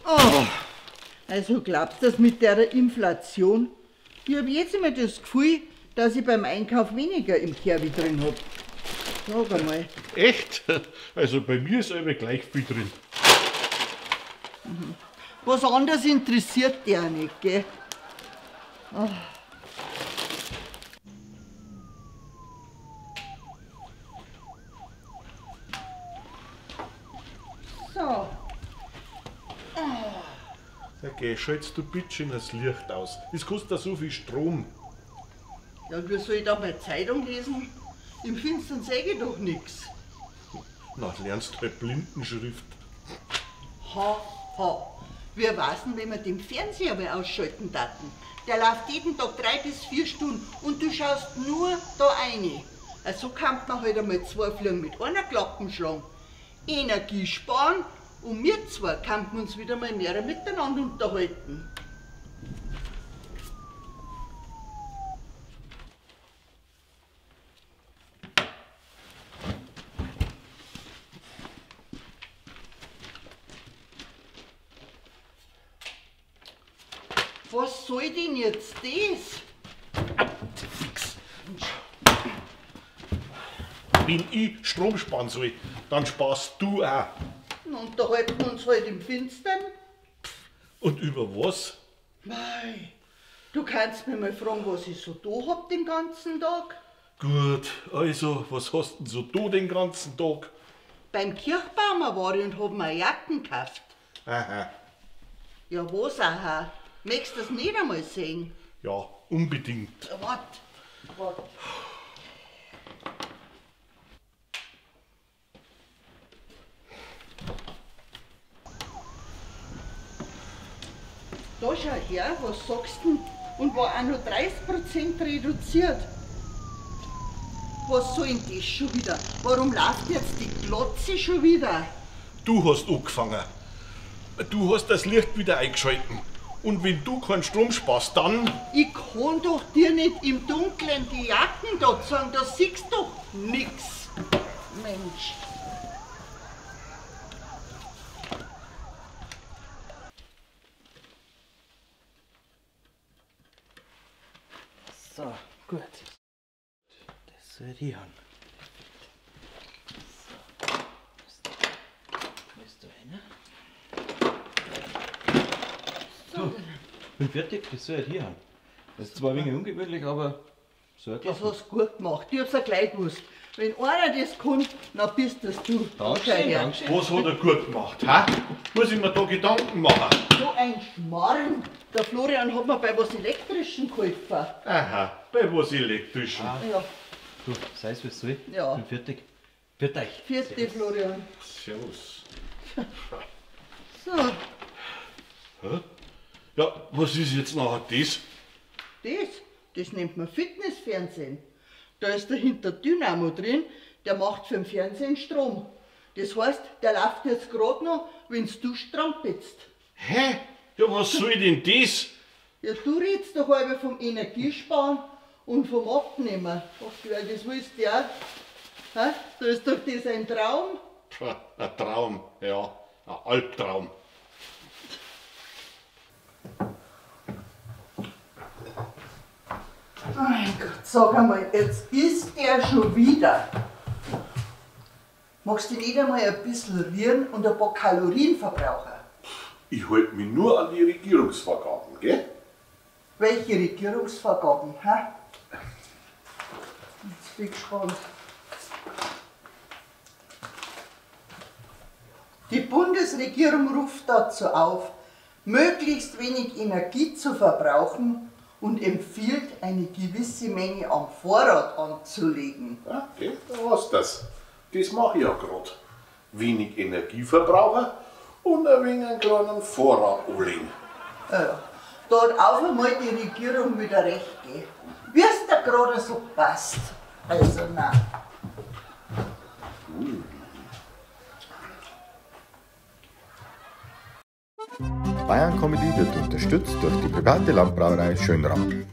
Oh, also glaubst du das mit der Inflation? Ich hab jetzt immer das Gefühl, dass ich beim Einkauf weniger im Kerwi drin hab. Sag einmal. Echt? Also bei mir ist aber gleich viel drin. Mhm. Was anderes interessiert der nicht, gell? Oh. So. Ja, geh, schaltest du bitte schön das Licht aus. Das kostet ja so viel Strom. Ja, und wie soll ich da meine Zeitung lesen? Im Finstern sehe ich doch nix. Na, lernst halt Blindenschrift. Ha, ha. Wir wissen, wenn wir den Fernseher mal ausschalten taten. Der läuft jeden Tag 3 bis 4 Stunden und du schaust nur da rein. Also kann man halt einmal 2 Fliegen mit einer Klappe schlagen. Energie sparen und wir zwei könnten uns wieder mal mehr miteinander unterhalten. Was soll denn jetzt das? Wenn ich Strom sparen soll, dann sparst du auch. Unterhalten wir uns halt im Finstern. Und über was? Mei, du kannst mir mal fragen, was ich so da hab den ganzen Tag. Gut, also, was hast denn so da den ganzen Tag? Beim Kirchbaumer war ich und hab mir Jacken gekauft. Aha. Ja, was aha? Möchtest du das nicht einmal sehen? Ja, unbedingt. Wart, wart. Da schau her, was sagst du denn? Und war auch noch 30% reduziert. Was soll denn das schon wieder? Warum läuft jetzt die Glotze schon wieder? Du hast angefangen. Du hast das Licht wieder eingeschalten. Und wenn du keinen Strom sparst, dann... Ich kann doch dir nicht im Dunkeln die Jacken da zeigen, da siehst du doch nix. Mensch. So, gut. Das soll ich haben. So. Das ist da einer. So, bin fertig, das soll ich hier haben. Das ist zwar ein wenig ungewöhnlich, aber so. Das hast du gut gemacht, ich hab's ja gleich gewusst. Wenn einer das kann, dann bist das du. Dankeschön, Dankeschön. Was hat er gut gemacht, hä? Muss ich mir da Gedanken machen? So ein Schmarrn. Der Florian hat mir bei was Elektrischem geholfen. Aha, bei was Elektrischem. Ah. Ja. Du, sei's wie es soll. Ja. Bin fertig. Für euch. Vierte, Florian. Servus. So. Hä? Ja, was ist jetzt nachher das? Das? Das nennt man Fitnessfernsehen. Da ist dahinter Dynamo drin, der macht für den Fernsehen Strom. Das heißt, der läuft jetzt gerade noch, wenn du strampelst. Hä? Ja, was soll denn das? Ja, du redest doch halber vom Energiesparen und vom Abnehmen. Ach, das willst du ja. Hä? Da ist doch das ein Traum. Pff, ein Traum, ja. Ein Albtraum. Mein Gott, sag einmal, jetzt ist der schon wieder. Magst du nicht einmal ein bisschen rühren und ein paar Kalorien verbrauchen? Ich halte mich nur an die Regierungsvorgaben, gell? Welche Regierungsvorgaben, hä? Jetzt bin ich gespannt. Die Bundesregierung ruft dazu auf, möglichst wenig Energie zu verbrauchen und empfiehlt, eine gewisse Menge am Vorrat anzulegen. Ja, okay, da war's das. Das mache ich ja gerade. Wenig Energie verbrauchen und ein wenig einen kleinen Vorrat anlegen. Ja, da hat auf einmal die Regierung wieder recht gegeben. Wie es da gerade so passt. Also nein. Bayern Comedy wird unterstützt durch die private Landbrauerei Schönram.